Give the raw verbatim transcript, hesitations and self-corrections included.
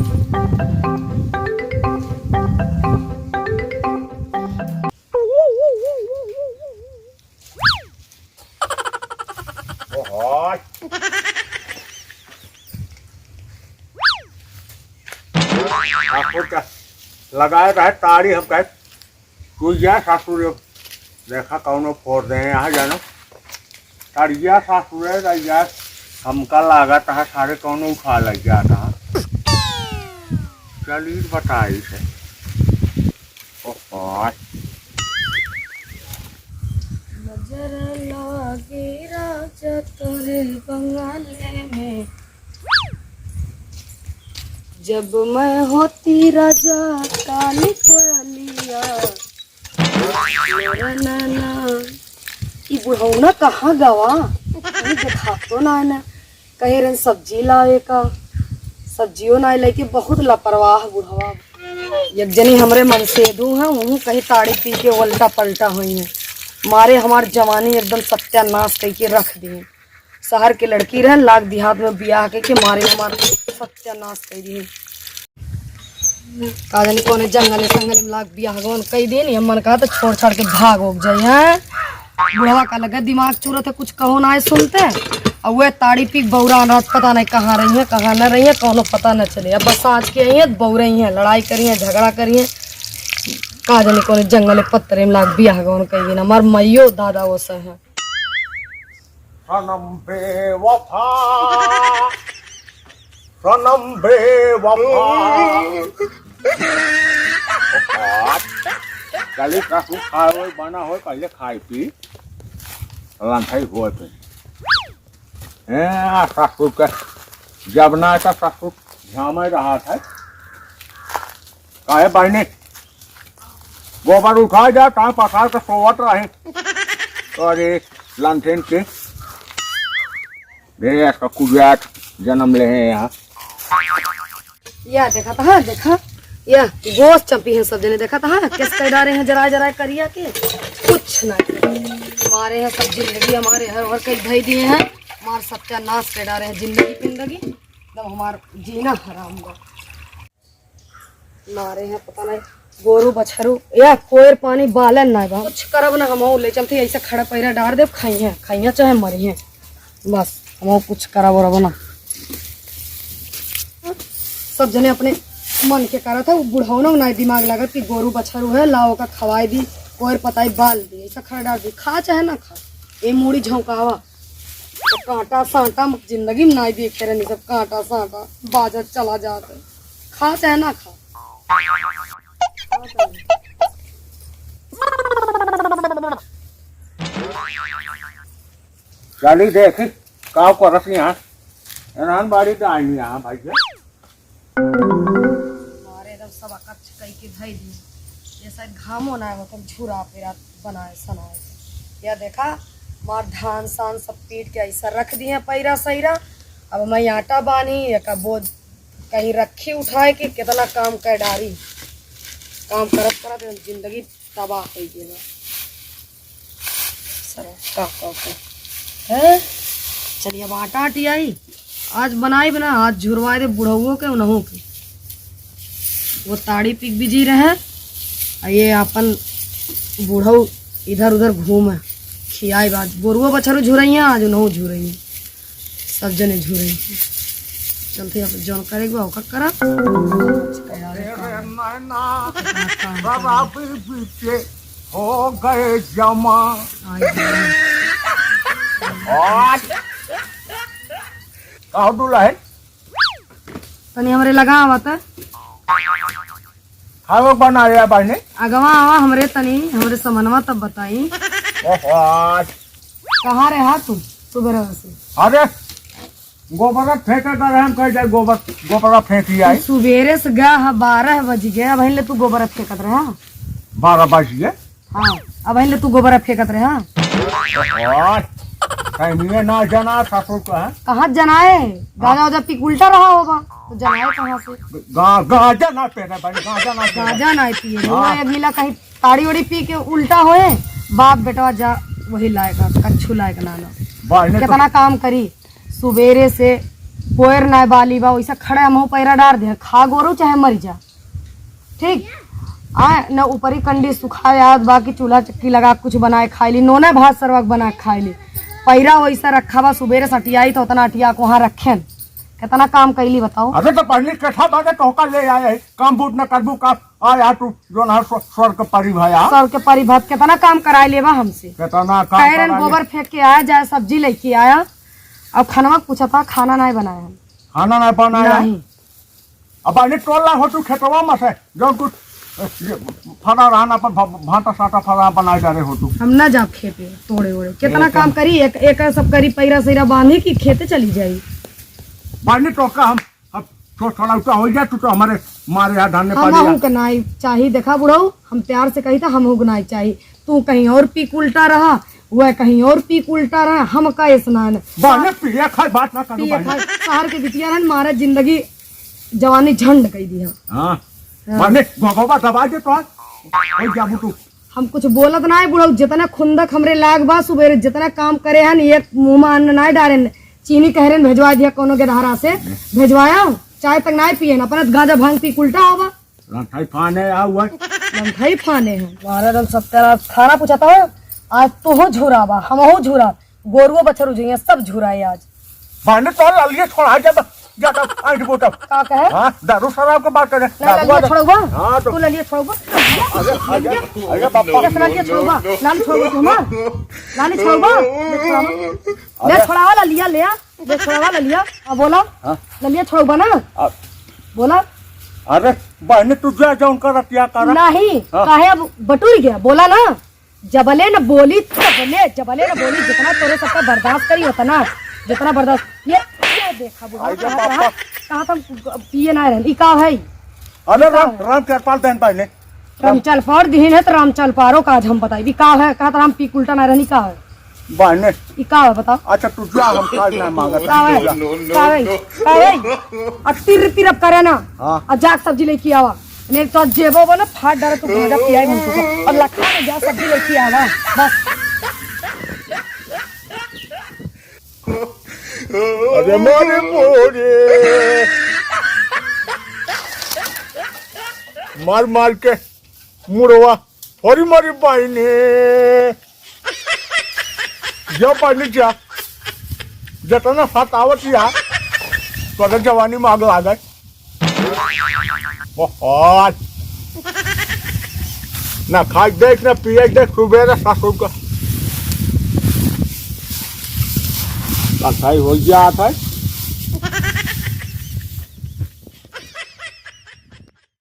ओहो। सासुर का लगाए रहे ताड़ी, हम कहे, "तू जा सासुर, देखा कौनो फोड़ दे यहाँ जानो।" ताड़िया सासुर है, रैया, हमका लागत है सारे कौनो उठा लग जाता है। चलिए बताई से। ओहो। नजर लागे राजा तोरे बंगाले में, जब मैं होती राजा काली कोयलिया। ना, ना, ना। ई बुढ़ौना कहाँ गवा? कहीं देखातो ना है ना। कहे रहन सब्जी लावे का, सब्जियो ना लेके, बहुत लापरवाह बुढ़वा। एक जनी हमरे मनसेधू हैं, उहू कहीं ताड़ी पी के उल्टा पलटा हुई हैं, मारे हमार जवानी एकदम सत्यानाश कइके रख दिए। शहर के लड़की रहे, लाग देहात में बियाह कइके मारे हमार सत्यानाश कइ दिए। का जानी कौने जंगले संगले में लाग बियाह गवन कई दिन, ये मन कहा तो छोड़ छाड़ के भाग हो जाए हैं। बुढ़वा का लगे दिमाग चूरत है, कुछ कहो ना है सुनते। और वह ताड़ी पी बौरा रात पता नहीं कहाँ रही है, कहाँ न रही है, कौनो पता न चले। अब बस सांझ के आई है, बौरे ही है, लड़ाई करी है, झगड़ा करी है। का जानी कौने जंगले पत्तरे में लाग बियाह गवन कई दिन, हमार माइयो दादा वो से है। सनम बेवफा, सनम बेवफा। चली सासू खाए होए, बना होए, पहले खाई पी, लंठाई होए पे। ए, आ सासू के जब ना था सासू झामे रहा था। काहे बहिनी? गोबर उठा जा, कहाँ पसार के सोवत रहे। अरे, लंठेन के। रे, इसका कुरियात जन्म ले हैं यहाँ। या देखा था, हाँ, देखा। या गोस चंपी हैं सब जने, देखा था, हाँ, किस कह डारे हैं जरा जरा करिया के। कुछ ना। मारे हैं सब जिंदगी हमारे हर हर कई धई दिए हैं। मार सत्यानाश कर डारे हैं जिंदगी पिंदगी। एकदम हमार जीना हराम बा। मारे हैं, पता नहीं, गोरू बछरू या कोयर पानी बालन ना बा। कुछ करब ना, हम ले चलते, ऐसे खड़ा पैरा डार देब, खाइए, खाइए चाहे मरिए। बस, हम कुछ करब उरब ना। सब जने अपने मन के करत है, वो बुढ़ौना ना दिमाग लागत कि गोरू बछरू है, लाओ ओका खवाए दी, कोयर पताई बाल दी, ऐसा खड़ा डार दी, खा चाहे ना खा, ए मूड़ी झोंकावा। कांटा सांटा म-, जिंदगी में नाई देखे रहनी, सब कांटा सांटा बाजत चला जात है। खा चाहे ना खा। चली देखी, का करत यहाँ? एनान बाड़ी डालनी यहाँ, भैया। मारे एकदम सब अकच्छ कई के धई दी। ये शायद घामो ना होत, हम झूरा पेरा बनाए सनाए। या देखा, मार धान सान सब पीट के ऐसा रख दिए पैरा सैरा। अब मैं आटा बानी, एका बोझ कहीं रखी उठाए के कितना काम कर डारी। काम करत करत जिंदगी तबाह हो गया। सर, का, का, का। हैं? चलिए, अब आटा आटी आई। आज बनाई बना, आज झुरवाए दे बुढ़ऊ के, उनहू के। वो ताड़ी पी के बिजी रहे, आ ये अपन बुढ़ऊ इधर उधर घूमे, खियाई बात। गोरुआ बछरू झुरइया, आज उनहू झुरइया। सब जने झुरई। चलते अब जौन करे के बा, ओकर करा। तेरे नैना शराबी पीछे हो गए जमा। आई बा। और का हो दुल्हन? तनी हमरे लगा आवत। खावे बना रे बहिनी। अगवा आवा हमरे तनी, हमरे समनवा तब बताई। ओहो। कहाँ रहा तू सुबह से? अरे, गोबर फेंके कर हम कह जाए, गोबर, गोबर फेंकी आई। तू सुबेरे से गया है, बारह बज गया, अब ले तू गोबर फेंकत रहा। बारह बज गए? हाँ, अब ले तू गोबर फेंकत रहा। ओहो। कहीं ना जना ससुर का है। कहाँ जनाए? गाजा वाजा पी के उल्टा रहा होगा, तो जनाए कहाँ से? गा-, गाजा ना पी रहे भाई, गाजा ना पी रहे। गाजा ना पिए, हाँ। हुआ अगला कहीं ताड़ी ओड़ी पी के उल्टा होए, बाप बेटवा जा वही लायक, कच्छू लायक ना लो। बहिनी तो कितना काम करी, सुबेरे से कोयर नाय बाली बा, वैसे खड़े हमहू पैरा डार दे, खा गोरू चाहे मर जा। ठीक। आ न ऊपरी कंडी सुखाए आवत बा कि चूल्हा चक्की लगा कुछ बनाए खाए ली, नोने भात सरवा के बना के खाए ली। पैरा वैसे रखा बा, सुबेरे से अटियाई तो उतना अटिया के वहाँ रखेन। कितना काम कैली बताओ। अरे तो पहले कथा बाटे तोहका ले आए है, काम बूट न करबू का? आ यार तू जो ना स्व-, स्वर्ग के परी भाया। स्वर्ग के परी भात कितना काम कराए लेबा हमसे। कितना काम कह रहे कराए ले। गोबर फेंक के आया, जाए सब्जी लेके आया। अब खानवा पूछता, खाना नहीं बनाया हम। खाना नहीं बनाया? नहीं। अब अने टोला हो तू खेतवा में से, जो कुछ, ए, ये फरा रहना अपन भ-, भाटा साटा फरा बनाए जा रहे हो तू। हम ना जाओ खेते तोड़े ओड़े। कितना ये काम काम। करी, एक, एक सब करी, पैरा सैरा बांधी कि खेते चली जाई। बानी तो का हम, अब छोट छोड़ा उठा हो जाए, तू तो हमारे मारे यहाँ धान ने हम पानी हमहू के नाई चाही। देखा बुढ़ऊ, हम प्यार से कही था, हमहू के नाई चाही। तू कहीं और पी के उल्टा रहा, वह कहीं और पी के उल्टा रहा, हम का ऐसा ना। बाने पिए खाए बात ना करो पिए बाने। खाए, शहर के बिटिया रहन, मारा जिंदगी जवानी झंड कई दिया। हाँ। हाँ। बाने गोगोबा दबा दे तो आज। कोई जाबू तू। हम कुछ बोलत ना है बुढ़ऊ, जितना खुंदक हमरे लाग बा, सुबेरे जितना काम करे हन, एक मुंह में अन्न ना डारे। चीनी कह रहे भेजवा दिया कोनो के धारा से, भेजवाया, चाय तक ना पिए, अपना गांजा भांग पी के उल्टा होबा। लंठाई फाने आ हुआ। लंठाई फाने हैं। मारे रल सत्यानाश, खाना पूछता है, आज तू हो झुरावा, हम हो झुरा, गोरुओ बछरू जुइया, सब झुराए आज। बाने तो ललिए छोड़ा जब, जब आंट बोतल। का कहे? हाँ, दारू शराब के बात करे। ना, दारू ललिया वाला। छोड़वा? हाँ, तो तू ललिया छोड़वा? अरे, अरे, अरे, बापा। जस ललिया छोड़वा? लाल छोड़वा तू ना? लाल छोड़वा? ले छोड़वा। ले अरे। छोड़ावा ललिया, ले आ। ले छोड़ावा ललिया। अब बोला? हाँ। ललिया छोड़वा ना? अब बोला? अरे, बहने तू जा, जा उनका रतिया करा। नहीं, हाँ। काहे अब बटुर गया? बोला ना? जबले न बोली, तबले, जबले न बोली, जितना तोरे सबका बर्दाश्त करी होता ना, जितना बर्दाश्त, ये, ये देखा बुढ़ा, आई जा कहा, पापा। कहा, कहा तुम पिए ना रहन, ई का है? अरे ई का राम, है? राम चरपाल देन पाइले। राम चरपाल दिहिन है तो राम चरपारो का आज हम बताई, ई का है? कहा तो राम पी के उल्टा ना रहन, ई का है? बहने। ई का है बताओ? अच्छा तू जा, हम काल ना मांगत। का है? का है? का है? आ तिर तिर अब करे ना। हाँ। आ जाके सब्जी लेके आवा। नहीं तो जेबो बोले फाड़ डाले तू भाजा पियाई हमको सब। अब लखा में जा सब्जी लेके आवा। बस। अरे मारे मोरे। मार मार के मुड़वा। होरी मोरी बहिनी। जा बहिनी जा। जतना सतावत या, तोरे जवानी में आग लागे। ओहो। ना खाई देख, ना पिए देख, सुबेरे सासू का। कथाई हो जात है।